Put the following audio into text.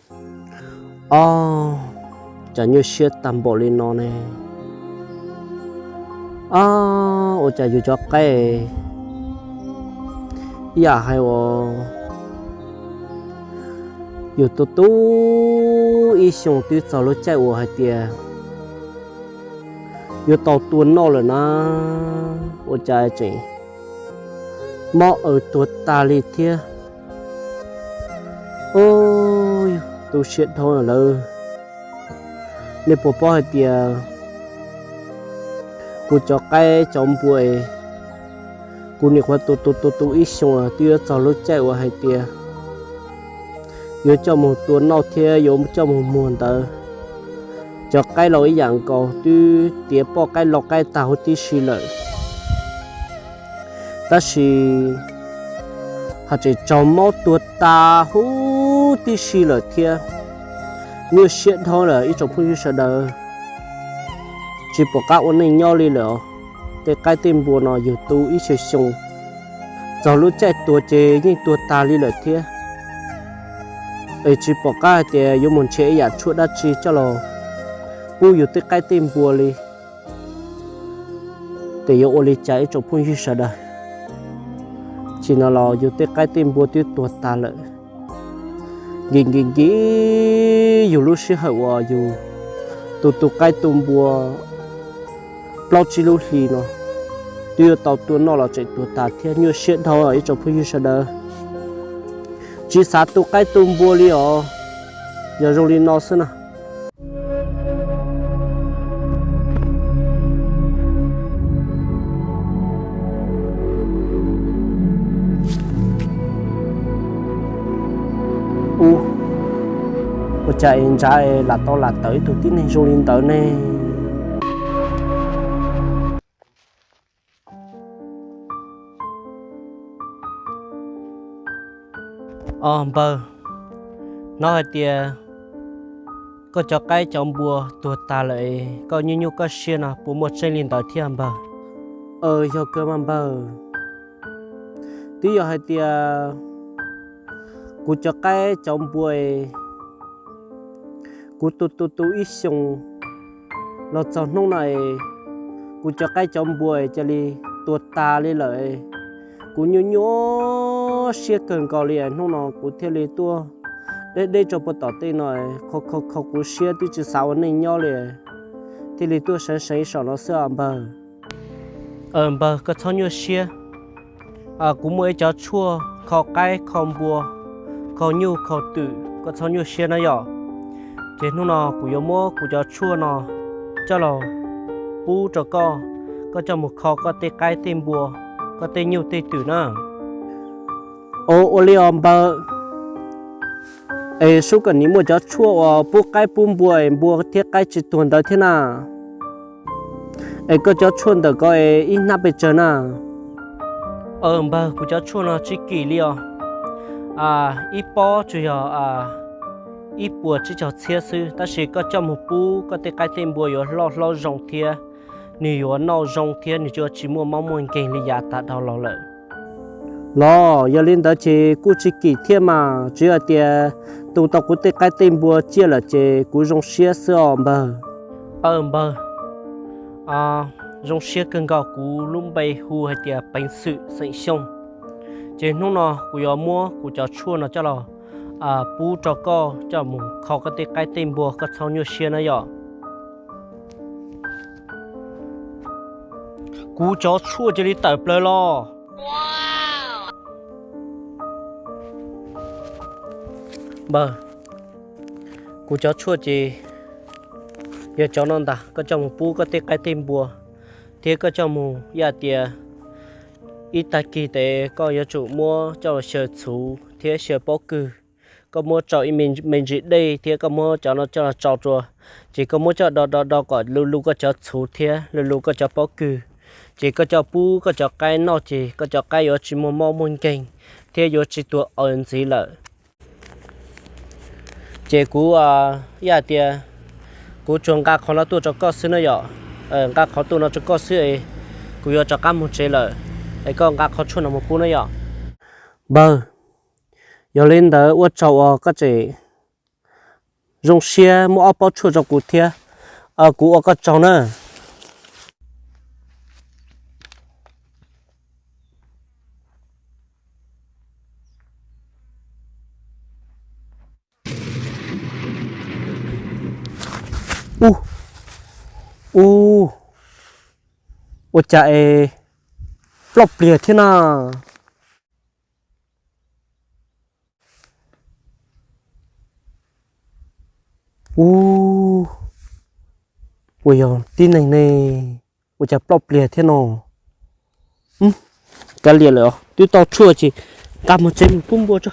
Ob, cas nyuaj siab tag npaum li no ne. Ob, ua cas yus cov qaib ib yam hais uas yus tu tu ib xyoos twb txog lub caij uas hais tias yuav tau tua noj lawm na, ua cas tseem mob aws tuag tag li thiab. Ub, tu siab dhau lawm. Nej puas paub hais tias kuv cov qaib cov npua es kuv nim qhuav tu tu tu tu ib xyoos twb yuav txog lub caij uas hais tias yuav coj mus tua noj thiab yuav coj mus muag ntawd. Cov qaib los ib yam nkaus twb tiav poj qaib lau qaib tag huv tib si lawm, tab sis ho tseem raug mob tuag tas huv tib si lawm thiab. Nyuaj siab dhau lawm ib tsoom phooj ywg sawv daws, tsis pom qab ua neej nyob li lawm. Tej qaib tej npua no yus tu ib xyoos xyoo, txog lub caij tuag ces yeej tuag tas li lawm thiab. Es tsis pom qab hais tias yuav mus nrhiav ib yam tshuaj dab tsi coj los pub yus tej qaib tej npua li, ces yuav ua li cas ib tsoom phooj ywg sawv daws? Tsis no los yus tej qaib tej npua twb tuag tas lawm. Nkim nkim nkim, yus lub sij hawm uas yus tu tu qaib tu npua plaub tsib lub hlis no, twb yuav tau tua noj los tseem tuag tas thiab, nyuaj siab dhau ib tsoom phooj ywg sawv daws. Tsis xav tu qaib tu npua li os, yog zoo li no xwb na. Ub, ua cas es ntshav es lam tau lam tawm ib tug tib neeg zoo li ntawd ne? Os npawg, hnov hais tias koj cov qaib cov npua tuag tas lawm, koj nyuaj nyuaj koj siab no puas muaj tseeb li ntawd thiab npawg? Aws, yog kawg mas npawg. Twb yog hais tias kuv cov qaib cov npua es kuv tu tu tu ib xyoos los txog hnub no es kuv cov qaib cov npua es cia li tuag tas li lawm. Kuv nyuaj nyuaj siab kawg nkaus li, hnub no kuv thiaj li tuaj deb deb rau puag tom tej no, kho kho kho kuv siab twb tsis xav ua neej nyob li, thiaj li tuaj seev seev saum no xwb os npawg. Aws npawg, koj txhob nyuaj siab. Kuv muaj ib cov tshuaj kho qaib kho npua, kho nyuj kho twm, koj txhob nyuaj siab na yom. Ces hnub no kuv yuav muab kuv cov tshuaj no coj los pub rau koj, koj coj mus kho koj tej qaib tej npua, koj tej nyuj tej twm na. Ua li os npawg. Es sub, koj nim muaj cov tshuaj uas pub qaib pub npua es npua thiab qaib tsis tuag ntawd thiab na. Es koj cov tshuaj ntawm ko es ib hnab pes tsawg na? Aws npawg, kuv cov tshuaj no tsis kim li os. Ib pob tsuas yog ib puas tsib caug txhiab xwb, tab sis koj coj mus pub koj tej qaib tej npua yuav loj hlob zoo thiab nws yuav noj zoo thiab nws yuav tsis muaj mob muaj nkeeg li yav tas dhau los lawm. Los yog li ntawd ces kuj tsis kim thiab mas, tsuas yog tias tu tau kuv tej qaib tej npua ciaj lawm ces kuv zoo siab xwb os npawg. Aws npawg, zoo siab kawg nkaus, kuv lub npe hu hais tias Peev Xwm xeem Xyooj. Ces hnub no kuv yuav muab kuv cov tshuaj no coj los pub rau koj coj mus kho koj tej qaib tej npua, koj txhob nyuaj siab na yom. Kuv cov tshuaj cia li tawm plaws los. Npawg, kuv cov tshuaj ces yog cov no ntag, koj coj mus pub koj tej qaib tej npua, thiab koj coj mus ib yam tias ib tag kis tes koj yuav tsum muab coj los xyaw txhuv thiab xyaw pob kws. Koj muab tsau ib me ntsis dej thiab koj muab cov no coj los tsau rua, ces koj muab coj do do do kom lu lu koj cov txhuv thiab lu lu koj cov pob kws, ces koj coj pub koj cov qaib noj ces koj cov qaib yuav tsis muaj mob muaj nkeeg thiab yuav tsis tuag aws ntxiv lawm. Ces kuv ib yam tias kuv tsuas nqa qhov no tuaj rau koj xwb na yom. Nqa qhov tuaj no rau koj xwb es kuv yuav rov qab mus tsev lawm, es koj nqa qhov tshuaj no mus pub na yom. Npawg, yog li ntawd ua tsaug uas koj tseem Zoo siab muab ob pob tshuaj rau kuv thiab, kuv ua koj tsaug na. Ub, ub, ua cas es ploj pliag thiab na? Ub, ua yog tib neeg ne, ua cas ploj pliag thiab no? Kav liam lawm, twb tau tshuaj ces nqa mus tsev mus pub npua tso.